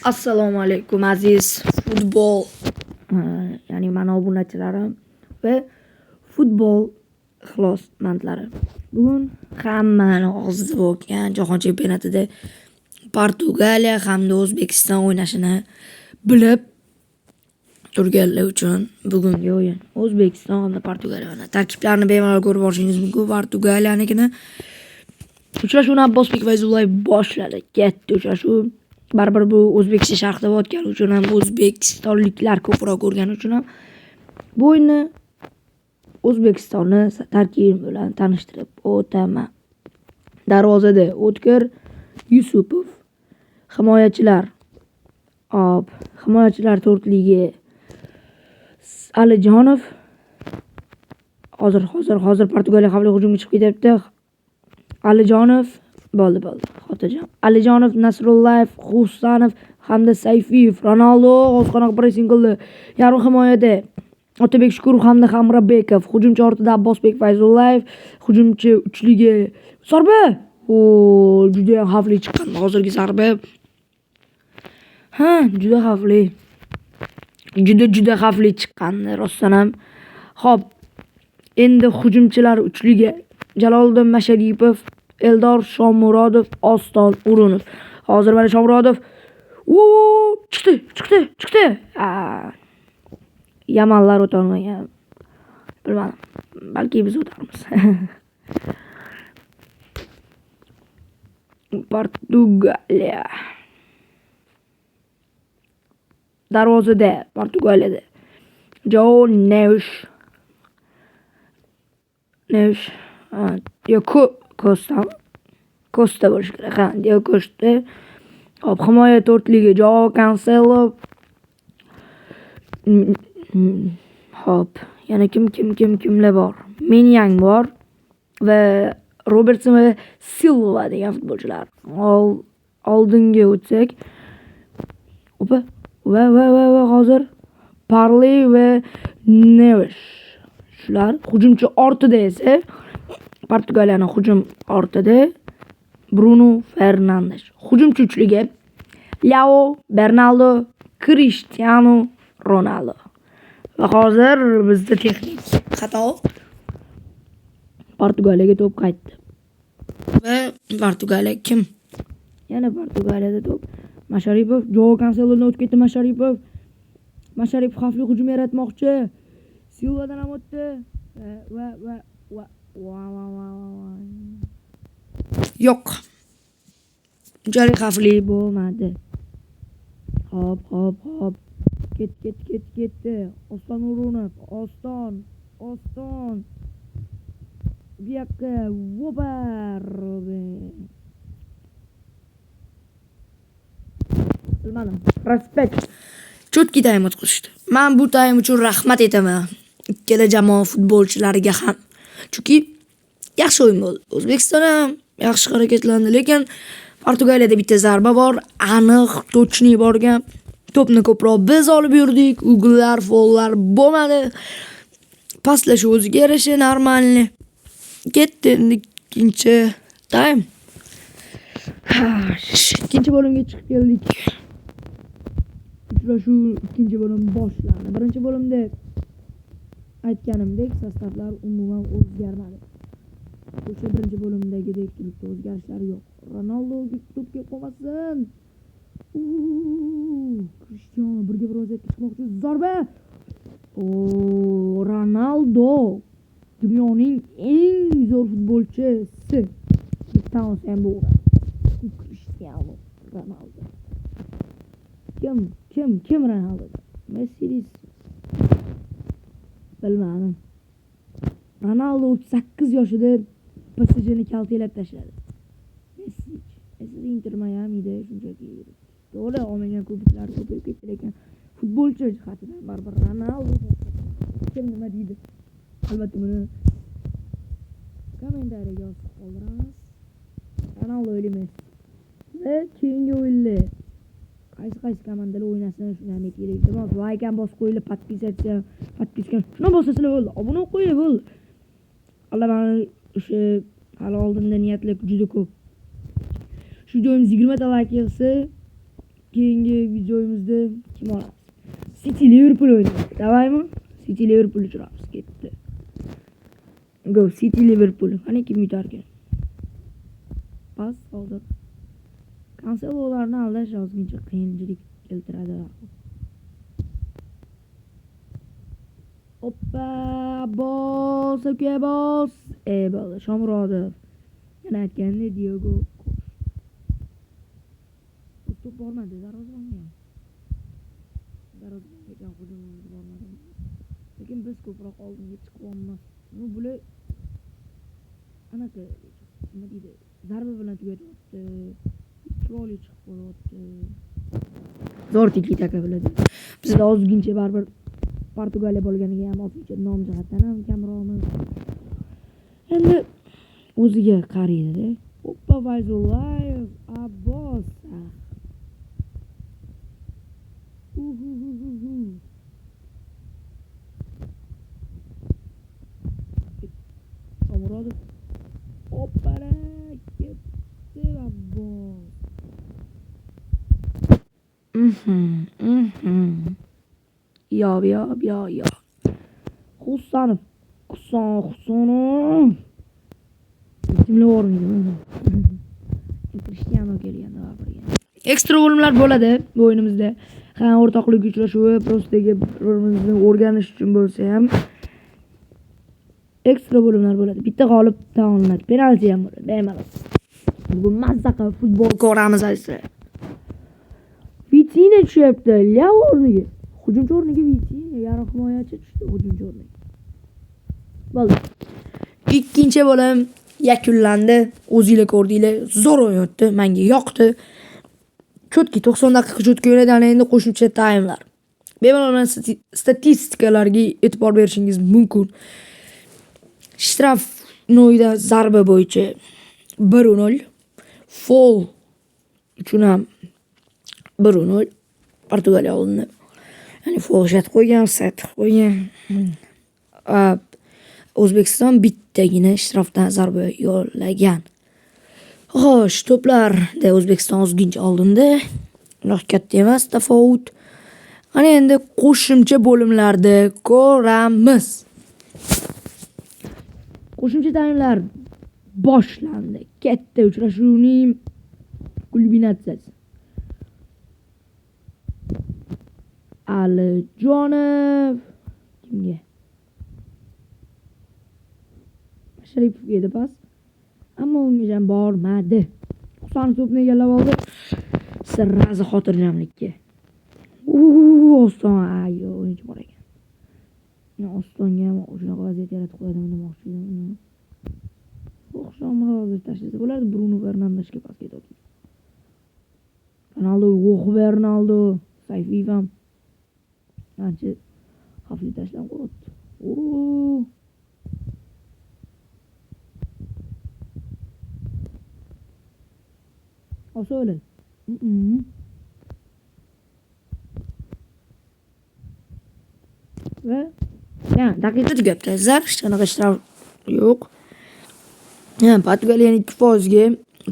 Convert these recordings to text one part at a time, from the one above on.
Assalomu alaykum aziz futbol, ya'ni mani obunachilarim va futbol ixlosmandlari. Bugun hammani og'zida bo'lgan Jahon chempionatida Portugaliya hamda O'zbekiston o'ynashini bilib turganlar uchun bugungi o'yin O'zbekiston hamda Portugaliya. Mana tarkiblarni bemalol ko'rib olishingiz mumkin. Portugaliyanikini uchrashuvni Abbosbek Fayzullayev boshladi. Katta uchrashuv. Baribir bu o'zbekcha sharhlab o'tgani uchun ham, o'zbekistonliklar ko'proq ko'rgani uchun ham bu o'yinni O'zbekistonni tarkibi bilan tanishtirib o'taman. Darvozada O'tkir Yusupov, himoyachilar. Hop, himoyachilar to'rtligi Alijonov. Hozir Portugaliya xavfli hujumga chiqib ketyapti. Alijonov bo'ldi. Xotirjam. Alijonov, Nasrullayev, Husanov hamda Sayfiyev. Ronaldo g'ozqonoq pressing qildi. Yarim himoyada Otabek Shukurov hamda Hamrabekov. Hujumchi ortida Abbosbek Fayzullayev, hujumchi uchligi. Zarba! O, juda ham xavfli chiqqan hozirgi zarba. Ha, juda xavfli. Juda xavfli chiqqandi rostdan ham. Xo'p, endi hujumchilar uchligi Jaloliddin Masharipov, Eldor Shomurodov, Oston O'runov. Hozir mana Shomurodov. Chiqdi. Yamanlar o'ta olmagan. Bilmadim. Balki biz o'tarmiz. Portugaliya. Darvozada Portugaliyada João Neves. Neves. Yo'q, Costa bo'lishi kerak. Ha, Diego Costa. Hop, himoya to'rtligi Joao Cancelo. Hop, yana kimlar bor? Menyang bor va Robertson va Silva degan futbolchilar. Oldinga o'tsak. Opa, va hozir Parli va Neves. Shular hujumchi ortida esa Portugaliyaning hujum ortida Bruno Fernandes. Hujumchi uchligi Leao, Bernardo, Cristiano Ronaldo. Va hozir bizda texnik xato. Portugaliyaga to'p qaytdi. Va Portugaliya kim? Yana Portugaliyada to'p. Masharipov, Joao Cancelodan o'tib ketdi Masharipov. Masharipov xavfli hujum yaratmoqchi. Silvadan ham o'tdi. Va va va va va va va. Yo'q. Unchalik xavfli bo'lmadi. Hop. Ketdi. Oston O'runov, Oston. Bu yoqqa vopa Robin. Bilmadim. Respekt. Cho'tki taym o'tkazishdi. Men bu taym uchun rahmat aytaman. Ikkala jamoa futbolchilariga ham. Chunki yaxshi o'yin bo'ldi. O'zbekiston ham yaxshi harakatlandi, lekin Portugaliyada bitta zarba bor, aniq, tochniy borgan. To'pni ko'proq biz olib yurdik, ugllar, follar bo'lmadi. Paslashuv o'ziga yarasha normalni. Ketdi endi ikkinchi taym. Ikkinchi bo'limga chiqib keldik. Uchrashuv ikkinchi bo'lim boshlandi. Birinchi bo'limda aytganimdek, sostavlar umuman o'zgarmadi. O'sha birinchi bo'limdagidek turibdi, o'zgarishlar yo'q. Ronaldoga to'p kelib qolmasin. Cristiano birga bir vaziyatga chiqmoqchi. Zarba! Ronaldo dunyoning eng zo'r futbolchisi. Deb tan olsa ham bo'ladi. Cristiano Ronaldo. Kim Ronaldo? Messi deysiz. Bilmadim. Ronaldo 38 yoshida PSJni kaltaklab tashladi. Messi Inter Miami'da shunchaki yuribdi. To'g'ri, olmagan kuboklar ko'payib ketdi, lekin futbolchi jihatidan baribir Ronaldo. Kim nima deydi? Albatta buni kommentariyaga yozib qoldiramiz. Ronaldo yoki Messi. Va keyingi o'yinlar qaysi komandalar o'ynasin shuni ham aytaylik. Iltimos, like ham bosib qo'yinglar, podpiska shuni bosasizlar bo'ldi. Obuna bo'lib qo'yinglar bo'ldi. Alloh meni o'sha hali oldinda niyatlar juda ko'p. Shu videomiz 20 ta like yig'sa, Keyingi videomizda kim olamiz? City Liverpool o'ynaydi. Давай mi? City Liverpool uchramiz. Ketdi. Go City Liverpool. Qani kim yutarkan? Pas hozir. Cancelolarni aldash ozgincha qiyinchilik keltiradi. Hoppa, bos, uka bos. Bo'ldi, Shomurodov. Yana aytgandek Diego to'p bormadi darvozabonga. Darvozabonga hujumimiz bormadi. Lekin biz ko'proq oldinga chiqyapmiz. Bu bular anaqa nima deydi? Zarba bilan tugatyapti. Chiroyli chiqib qo'yapti. Zo'r tiki-taka bo'ladi. Bizda ozgincha baribir Portugaliya bo'lganiga ham ozgincha nom jihatdan ham kamroqmiz. Endi o'ziga qaraydi-da. Oppa, Fayzullayev, Abbos. Shomurodov. Oppara, ketdi Abbos. Yo. Husanov. Husanov. Kimlar bormaydi? Cristiano kelganda baribir. Ekstra bo'limlar bo'ladi bu o'yinimizda. Ha, o'rtoqlik uchrashuvi, prostagi bir-birimizni o'rganish uchun bo'lsa ham ekstra bo'limlar bo'ladi. Bitta g'olib tanlanadi. Penalti ham bo'ladi. Bemalol. Bugun mazza qilib futbol ko'ramiz azizlar. Vitinha tushyapti. Leo o'rniga. Hujumchi o'rniga Vitinha, yarim himoyachi tushdi hujumchi o'rniga. Bo'ldi. Ikkinchi bo'lim yakunlandi. O'zinglar ko'rdinglar. Zo'r o'yin o'tdi. Menga yoqdi. Chotki 90 daqiqa chotki o'ynadi, ana endi qo'shimcha taymlar. Bemalol statistikalarga e'tibor berishingiz mumkin. Shtrafnoyda zarba bo'yicha 1-0, fol uchun ham 1-0 Portugaliya oldinda. Ya'ni fol ishatib qo'ygan, offside qo'ygan. O'zbekiston bittagina shtrafdan zarba yo'llagan. Xo'sh, to'plarda O'zbekiston ozgincha oldinda. Unaqa katta emas tafovut. Ana endi qo'shimcha bo'limlarda ko'ramiz. Qo'shimcha taymlar boshlandi. Katta uchrashuvning kulminatsiyasi. Alijonov kimga? Sharipovga edi pas. Ammo unga ham bormadi. Husanov to'pni egallab oldi. Sirrazi xotirjamlikka. Oston, ay, o'yinchi bor ekan. Ostonga ham shunaqa vaziyat yaratib qo'yadimi demoqchi edim. Shomurodov tashlasa bo'lardi, Bruno Fernandesga pas ketadi. Ronaldo, Ronaldo, Sayfiyev ham ancha xavfli tashlab qo'yapti. Olsa o'ladi. Va daqiqa tugabdi azizlar, hech qanaqa shtraf yo'q. Portugaliyani 2% ga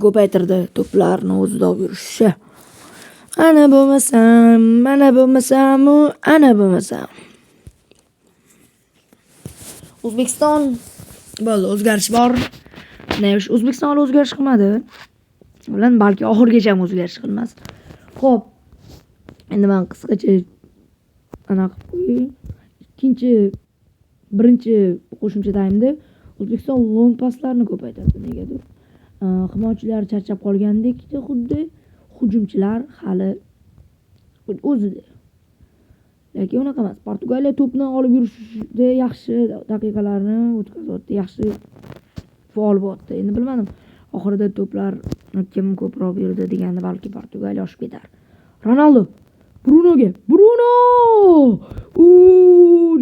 ko'paytirdi to'plarni o'zida olib yurishi. Ana bo'lmasam, mana bo'lmasam, ana bo'lmasam. O'zbekiston bo'ldi, o'zgarish bor. O'zbekiston hali o'zgarish qilmadi. Bilan balki oxirigacha ham o'zgarish qilmas. Xo'p. Endi men qisqacha ana qilib qo'yay. Birinchi qo'shimcha taymda O'zbekiston long paslarni ko'paytirdi negadir. Himoyachilar charchab qolgandek xuddi, hujumchilar hali o'zida. Lekin unaqa emas. Portugaliya to'pni olib yurishda yaxshi daqiqalarni o'tkazyapti, yaxshi faol bo'lyapti. Endi bilmadim. Oxirida to'plar kim ko'proq yurdi deganda balki Portugaliya oshib ketar. Ronaldo Brunoga. Bruno!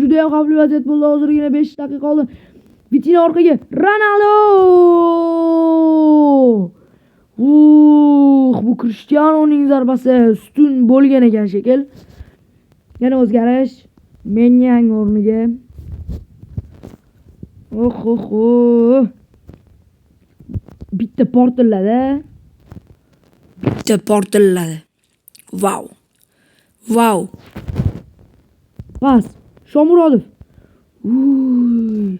Juda ham xavfli vaziyat bo'ldi. Hozirgina 5 daqiqa qoldi. Vitinha orqaga. Ronaldo! Bu Cristianoning zarbasi ustun bo'lgan ekan shekil. Yana o'zgarish. Menyang o'rniga. Bitta portilladi. Bitta portilladi. Vau. Vau. Pas. Shomurodov. Uy.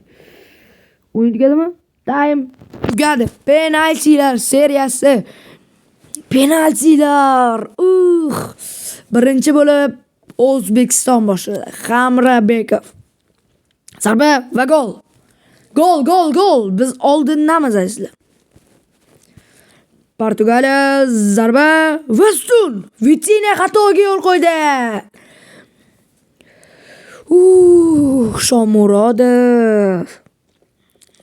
O'yin tugadimi? Taym tugadi. Penaltilar seriyasi. Penaltilar. Birinchi bo'lib O'zbekiston boshladi. Hamrabekov. Zarba va gol. Gol, gol, gol. Biz oldindamiz, azizlar. Portugaliya zarba va ustun. Vitinha xatoga yo'l qo'ydi. Shomurodov.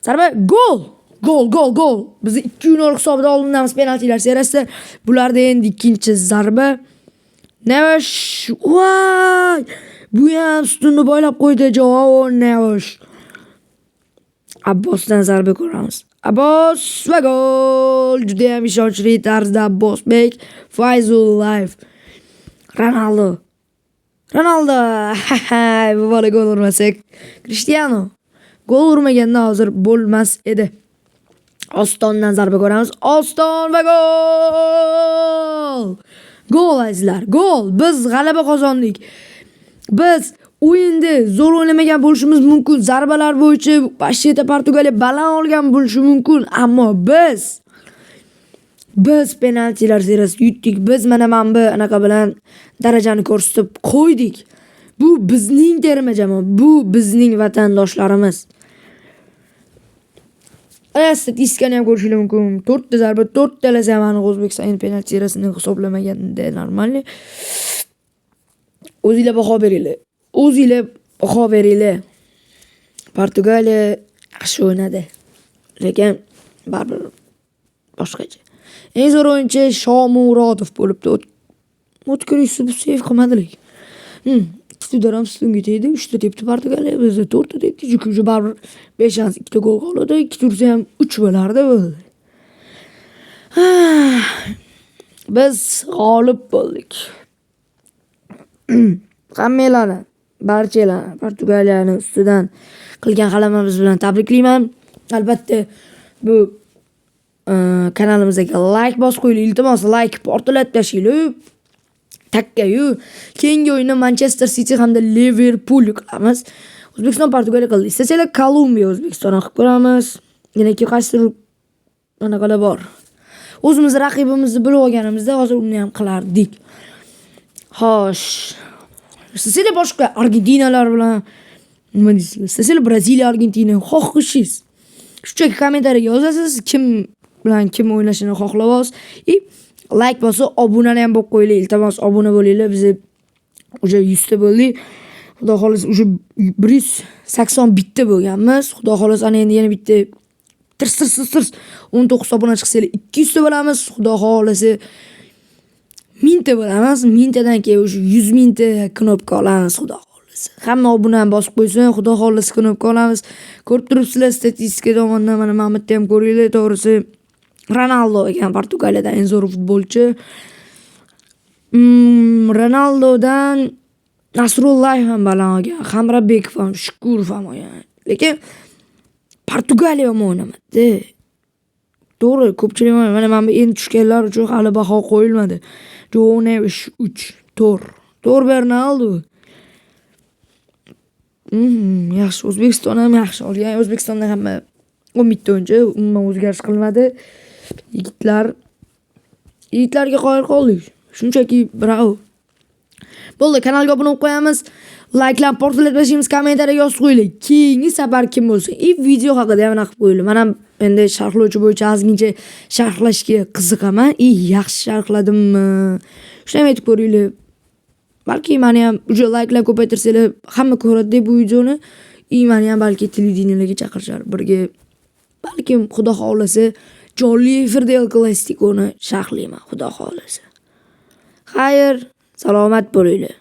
Zarba, gol. Gol, gol, gol. Biz 2-0 hisobida oldindamiz penaltilar seriyasida. Bularda endi ikkinchi zarba. Neves. Voy! Bu ham ustunni boylab qo'ydi Joao Neves. Abbosdan zarba ko'ramiz. Abbos va gol! Juda ham ishonchli tarzda Abbosbek Fayzullayev. Ronaldo. Ronaldo. Bu bola gol urmasak, Cristiano gol urmaganda hozir bo'lmas edi. Ostondan zarba ko'ramiz. Oston va gol! Gol, azizlar, gol! Biz g'alaba qozondik. Biz o'yinda zo'r o'ynamagan bo'lishimiz mumkin. Zarbalar bo'yicha вообще Portugaliya baland olgan bo'lishi mumkin, ammo biz penaltilar seriyasida yutdik. Biz mana bu anaqa bilan darajani ko'rsatib qo'ydik. Bu bizning terma jamoa, bu bizning vatandoshlarimiz. Ana statistikani ham ko'rishingiz mumkin. 4 ta zarba, 4 talasi ham aniq. O'zbekiston endi penalti seriyasini hisoblamaganda нормальный. O'zinglar baho beringlar. O'zinglar baho beringlar. Portugaliya yaxshi o'ynadi. Lekin baribir boshqacha. Eng zo'r o'yinchi Shomurodov bo'libdi. O'tkir Yusuf seyf qilmadi lekin. Ikkita удар ham ustunga tegdi. 3 ta tepdi Portugaliya, bizda 4 ta tepdi. Chunki уже baribir 5 shans, 2 ta gol qoldi. 2 ursa ham 3 bo'lardi bo'ldi. Biz g'olib bo'ldik. Hammanglarni, barchalarni Portugaliyani ustidan qilgan g'alabamiz bilan tabriklayman. Albatta, bu kanalimizga like bosib qo'yinglar, iltimos, like portlatib tashlanglar. Takkayu. Keyingi o'yinni Manchester City hamda Liverpool qilamiz. O'zbekiston Portugaliya qildi. Istasanglar, Kolumbiya O'zbekistonni qilib ko'ramiz. Yana qaysidir anaqalar bor. O'zimiz raqibimizni bilib olganimizda hozir uni ham qilardik. Xo'sh. Istasanglar, boshqa Argentinalar bilan nima deysizlar? Istasanglar, Braziliya, Argentina, xohishingiz. Shunchaki kommentariyaga yozasiz, kim bilan kim o'ynashini xohlayapsiz. И like bosib, obunani ham bo'lib qo'yinglar. Iltimos, obuna bo'linglar. Biz уже 100 ta bo'ldik. Xudo xohlasa, уже 181 ta bo'lganmiz. Xudo xohlasa, ana endi yana bitta tirs tirs tirs tirs 19 obuna chiqsanglar, 200 ta bo'lamiz. Xudo xohlasa, 1000 ta bo'lamiz. 1000 tadan keyin уже 100 000 ta knopka olamiz, Xudo xohlasa. Hamma obunani bosib qo'ysin, Xudo xohlasa, knopka olamiz. Ko'rib turibsizlar, statistika tomondan mana bu yerda ham ko'ringlar, to'g'risi Ronaldo ekan Portugaliyadan eng zo'r futbolchi. Ronaldodan Nasrullayev ham baland olgan, Hamrabekov ham, Shukurov ham olgan. Lekin Portugaliya yomon o'ynamadi. To'g'ri, ko'pchilik mana bu endi tushganlar uchun hali baho qo'yilmadi. Joao Neves 3, 4. 4 Bernardo. Yaxshi, O'zbekiston ham yaxshi olgan. O'zbekistonda hamma 11 ta o'yinchi, umuman o'zgarish qilmadi. Yigitlar, yigitlarga qoyil qoldik. Shunchaki bravo. Bo'ldi, kanalga obuna bo'lib qo'yamiz. Likelar portlatib tashlaymiz, kommentariyaga yozib qo'yinglar. Keyingi safar kim bo'lsin. И video haqida ham anaqa qilib qo'yinglar. Men ham endi sharhlovchi bo'yicha ozgincha sharhlashga qiziqaman. И yaxshi sharhladimmi? Shuni ham aytib ko'ringlar. Balki meni ham уже likelar ko'paytirsanglar, hamma ko'radi bu videoni. И meni ham balki televideniyalarga chaqirishar birga. Balkim, Xudo xohlasa, jonli efirda El Clasico'ni sharhlayman, Xudo xohlasa. Xayr, salomat bo'linglar.